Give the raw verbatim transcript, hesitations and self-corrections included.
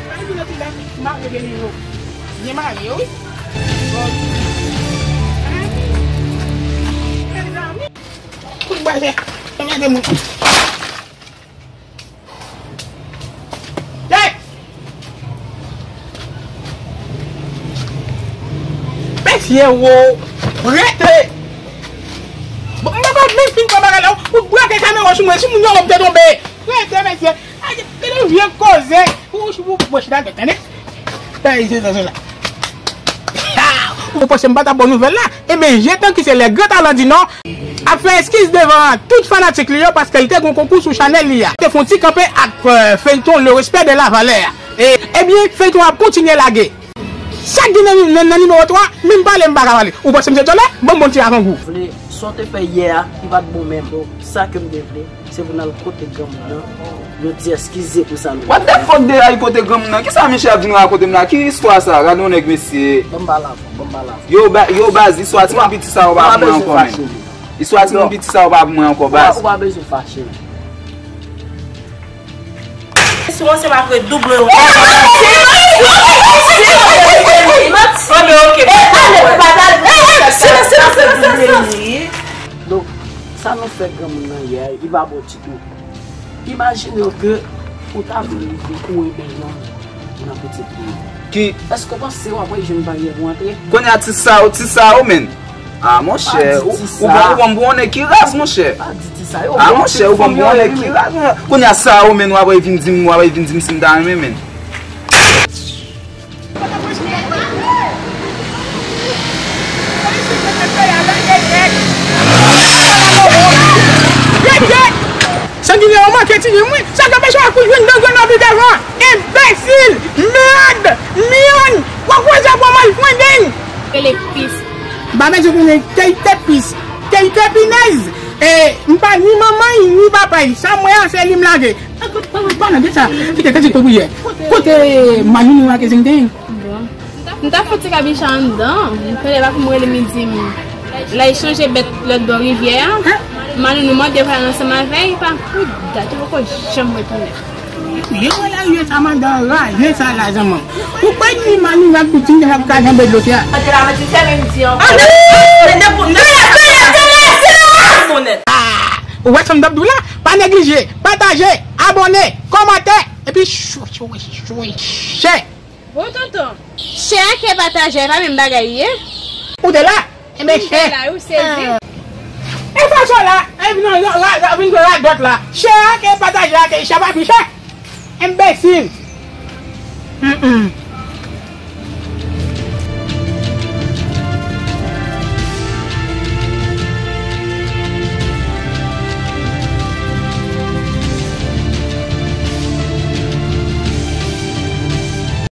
Mari nou ti dam, mari de li yo. Byen mari yo, wi. Bon. Mezanmi. Kout bwa, se, se mete moun. Hey! Mesye wo, rete! Bon, mwen pa menm fin pran bagay la, ou brake kamera sou mwen, si moun yo wè m te tonbe. Rete, mesye. Ay, gade vye koze. Ou, ou, ou, ou, tande. Ay, se sa, se sa. Ou panse m pa t ap ba w nouvèl la? Ebyen, Jetan ki se le gran talan di non ap fè eskiz devan tout fanatik li yo paske l te gon konkou sou chanèl li a. Te fè yon ti kanpe ak, euh, feyton Le Respect de la Valeur. E, ebyen, feyton ap kontinye lage. Sa k gen nan, nan, nan nimewo twa, menm pale m pa ka pale. Ou panse m se tchòlè? Ban m bon ti avangou. Vle, sa w te fè yè a, li pa t bon menm. Donk, sa ke m te vle, se pou n al kote granmoun nan, nou di eskize pou sa nou. What the fuck de al kote granmoun nan? Kisa misye ap vin rakonte m la? Ki istwa sa? Gade yon nèg mesye. Ban m pale avè w, ban m pale avè w. Yo, ba, yo baz, istwa timoun piti sa yo pa pou mwen ankò, men. Istwa timoun piti sa yo pa pou mwen ankò, baz. Ou pa bezwen fache, men. Si w ansanm ak redoub yo. Anben, oke. Donk, sa nou fè granmoun nan yè, li pa bon ditou. Imajine w ke ou ta vle rive ou rebelyon nan pitit li. Ki? Èske w panse w ap jwenn baryè pou antre? Kounye a ti sa yo, ti sa yo, men. Ah, monchè, ou, ou bon, ou bon, bon, nèg ki raz, monchè. Pa di ti sa yo. Ah, monchè, ou bon, bon, nèg ki raz, monchè. Kounye a sa yo, men, w ap vin di m, w ap vin di m si m ta renmen, men. Sanginè, ou manke tiye m, wi. Sa k ap pase w ak pou jwenn nan grenn nan pi devan? Enbesil! Mèd! Myon! W ap wè sa pou malfrendeng! Rele pis. M pa bezwen konnen kèlke pis, kèlke pinèz. E m pa ni manman y, ni papa y. Sa m wè a, se li m lage. Pa nan de sa. Kite tèt li pou priyè. Kote Malini ak Zengdeng? Bon. M ta fout ti kabicha anndan. M fè lè pa pou m rele m di m. Lè l chanje bèt lòt bò rivyè a. Malini mande vwayal ansanm avè y, pa pou dat, ou poko janm retounen. Yo wè larye sa mandan raje sa la zanman. Ou pa di Manu ak Bitin te ap ka janbe dlo fè a. Ante la mwen ti fè menm di ankò. Ante! Ante! Ante! Silans! Silans! Ah! Ou wè sa m t ap di w la? Pa neglije, pataje, abòne, kòmante, epi chou, chou, chou, chè. Bon, tonton. Chè ak pataje, pa menm bagay, ye? Ou te la? Enben, chè. Ou te la, ou sezi. E fason la, e vin, la, la, vin radòt la. Chè ak pataje ak chè pa pi chè. Enbesil. Mm, mm.